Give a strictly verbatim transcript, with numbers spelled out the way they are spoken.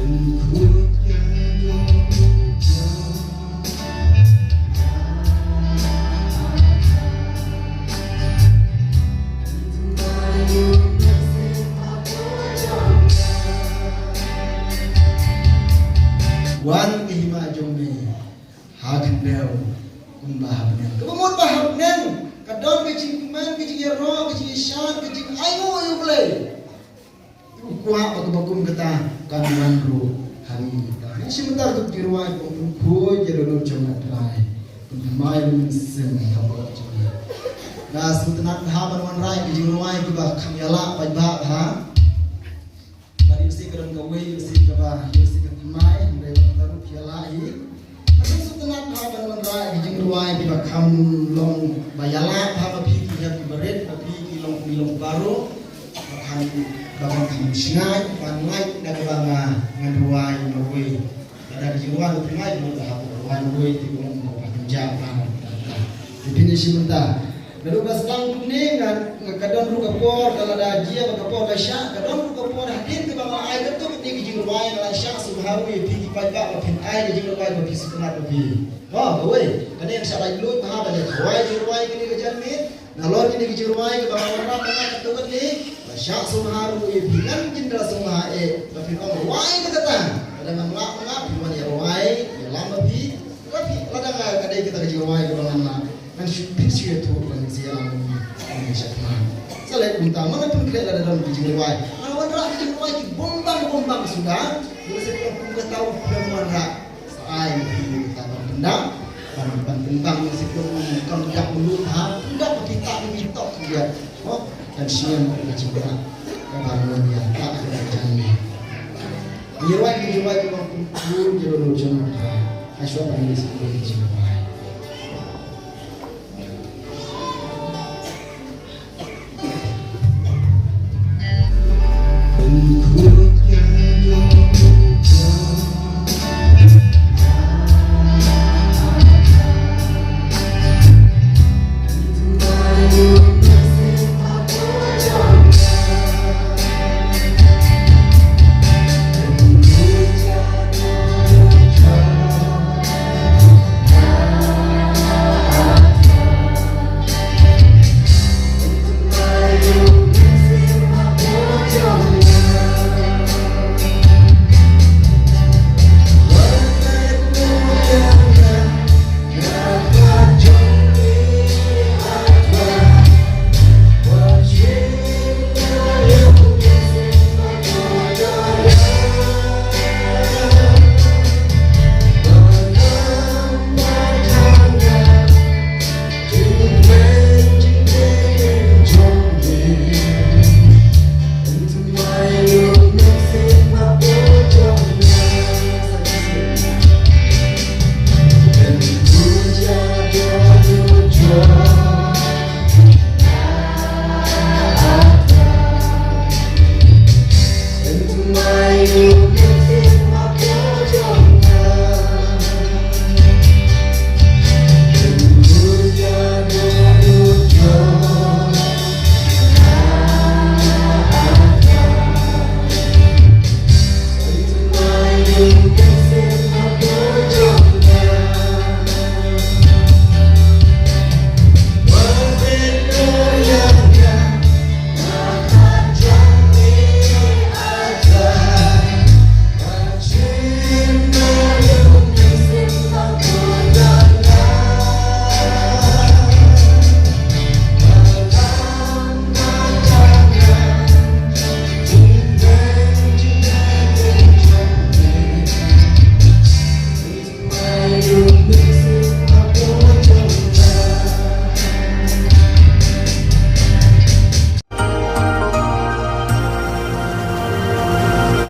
Wan ka hima jong me ha khyndew kumba ha bneng. Kaba mut ba ha bneng ka don ka jingkmen, ka jingïaroh, ka jingïashan, ka jingainguh ïa U Blei. U kwah ba kaba kum kata kan wan ruh ha ngi mynta. Ngi shim mynta ka jingrwai ba u khuid ïa la ka dohnud jong U Trai. Pynthymmai ïa u mynsiem ha ka bor jong ngi. Nga sngewtynnat bha ban wanrah ka jingrwai kaba kham ïalah paidbah bha. Bad ïohsngew ka don kawei ïohsngew kaba ïohsngew ka thymmai, hynrei ba kata ruh ïalah hi. Nga sngewtynnat bha ban wanrah ka jingrwai kaba kham long ba ïalah bha ba phi ki hep ki barit, ba phi ki long ki long baroh. Ba kham, ba kham kham shngaiñ ban lait da kaba nga ngan rwai marwei. Lada ka jingrwai ka thymmai ka mut ba hap rwai marwei te ka long ba kham jam bha. Te phin ïa shim mynta. Naduh ba sdang kumne nga, nga ka don ruh ka por, ka lada jia ba ka por ka shah, ka don ruh ka por hadien kaba nga ai katto katne ka jingrwai nga la shah sngewbha ruh ïa phi ki paidbah ba phin ai ka jingrwai ba phi sngewtynnat ba phi. Oh, kawei, kane nga shah laitluid bha ba dei kawei jingrwai kane ka janmiet. Nalor kine ki jingrwai kiba nga wanrah mynta katto katne, nga shah sngewbha ruh ïa phi, ngan jin da sngewbha eh ba phin ong rwai da kata. Lada ngam lah, ngam lah, phin wan ïa rwai ïalam ma phi. Lada phi, lada nga ka dei kata ka jingrwai kaba ngan lah, ngan shu, phin shu ïathuh ba ngin sa ïalam ma phi. Ngin sa ïalam. Sa leh kumta, mano phin khreh lada don ki jingrwai. Nga wanrah ki jingrwai ki bun bang bun bang suda. Ngi sa pynkum kata u pynwanrah. Sa ai ma phi ka ban pyndap, ban, ban pyndap ïa ka sipun kam dap mulu ha, pyndap ma phi ta ma phi tok ïa. Oh, kan siem ka jingkyrpad ka ban lon ïa ta ka jan ni. Ïa wai ki ïa wai ki ban pynpun ïa lon jong ka. Ai shuwa ban ïa sipun ïa jingkyrpad.